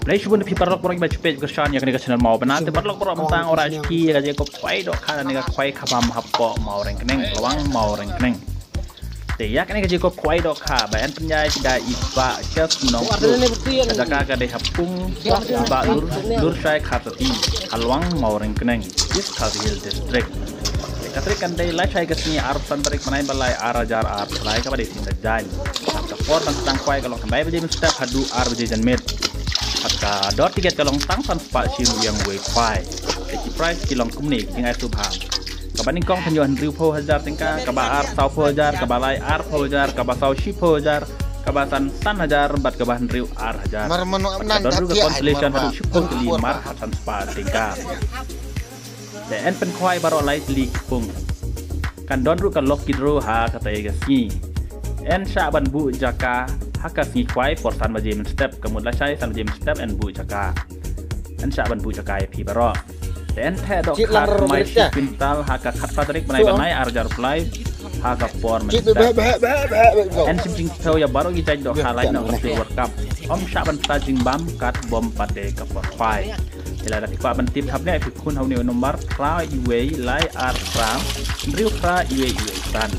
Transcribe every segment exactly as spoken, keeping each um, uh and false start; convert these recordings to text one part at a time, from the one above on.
Khublei shibun ïa phi paralok baroh kiba ju peit kyrshan ïa kane ka channel Mawbynna. Te paralok baroh, mynta ngan ïa shim ïa kane ka khwai dohkha lane ka khwai khabam hapoh Mawryngkneng, Lawang Mawryngkneng. Te ïa kane ka jingkhwai dohkha ba yn pynïaid da i Bah Kes Nongpluh. Ka jaka ka dei ha pung Bah Lur, Lurshai Kharsathi, ha Lawang Mawryngkneng, East Khasi Hills District. Te ka tarik kan dei lashai ka sngi, arphew san tarik bnai ba lai, ar hajar arphew lai, kaba dei sngi Saitjaiñ. Bad ka por ban sdang khwai ka long khyndai baje mynstep haduh ar baje janmiet. Bad ka dor tiket ka long tang san spah shi ryngwiang uwei khwai. Te ki prize ki long kumne, ki jingai sngewbha: kaba nyngkong pynïoh hynriewphew hajar tyngka, kaba ar sawphew hajar, kaba lai arphew hajar, kaba saw shiphew hajar, kaba san san hajar, bad kaba hynriew ar hajar. Bad ka don ruh ka consolation haduh shiphew tylli markhap san spah tyngka. Te yn pynkhwai baroh lai tylli ki pung. Kan don ruh ka lucky draw ha katei ka sngi. Yn shah ban buh jaka ha ka sngi khwai por san baje mynstep, ka mut lashai san baje mynstep yn buh jaka. Yn shah ban buh jaka ïa phi baroh. Te yn theh dohkha thymmai shi kwintal ha ka khatphra tarik bnai ba lai, ar hajar arphew lai, ha ka por mynstep. Yn shim jingthaw ïa baroh ki jait dohkha lait noh ka World Cup. Ym shah ban pynta jingbam katba ym pat dei ka por khwai. Te lada phi kwah ban tip thapniah, phi phone ha une u number phra uwei lai ar phra hynriew phra uwei uwei san.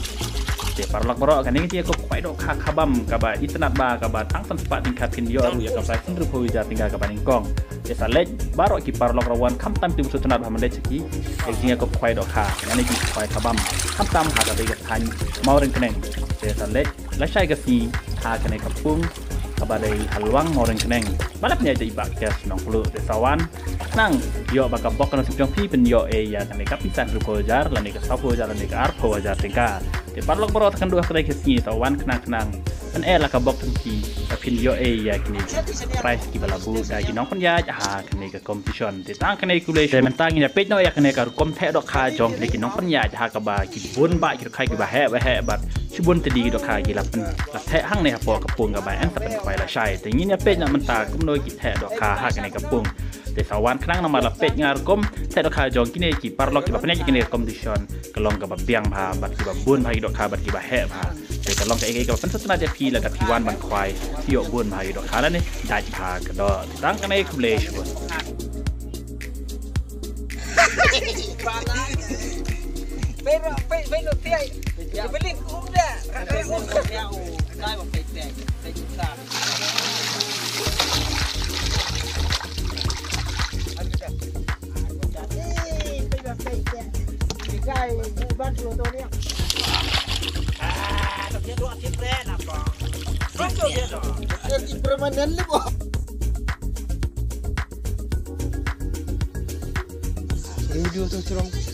Te paralok baroh, kane ka jingïakob khwai dohkha khabam kaba itynnad bha, kaba tang san spah tyngka phin ïoh ruh ïa ka prize hynriewphew hajar tyngka kaba nyngkong. Te sa leit baroh ki paralok rawan, khamtam kito kiba sngewtynnad bha ban leit sha ki, ïa ka jingïakob khwai dohkha, kane ka jingkhwai khabam, khamtam ha katei ka thaiñ Mawryngkneng. Te sa leit lashai ka sngi ha kane ka pung kaba dei ha Lawang Mawryngkneng, ba la pynïaid da i Bah Kes Nongpluh. Te sa wan khnang, ïoh ba ka bok ka nusip jong phi phin ïoh ei ïa kane ka pisa hynriewphew hajar lane ka sawphew hajar lane ka arphew hajar tyngka. Te paralok baroh, te kynduh ha katei ka sngi, sa wan khnang khnang, pyneh la ka bok jong phi, ba phin ïoh ei ïa kine ki prize kiba la buh da ki nongpynïaid ha kane ka competition. Te tang kane, khublei shibun. Te mynta ngin ïa peit noh ïa kane ka rukom theh dohkha jong kine ki nongpynïaid, ha kaba ki bun bah ki dohkha kiba heh ba heh, bad shibun tylli ki dohkha ki la pyn, la theh hangne hapoh ka pung kaba yn sa pynkhwai lashai. Te ngin ïa peit noh mynta kumno ki theh dohkha ha kane ka pung. Te sa wan khnang namar la peit nga rukom theh dohkha jong kine ki paralok kiba pynïaid ïa kane ka competition, ka long kaba biang bha, bad kiba bun bha ki dohkha, bad kiba heh bha. Te ka long kaei kaei kaba pynsngewtynnad ïa phi, lada phi wan ban khwai, phi ïoh bun bha ki dohkha lane dait bha ka doh. Te tang kane, khublei shibun. Video tu serong.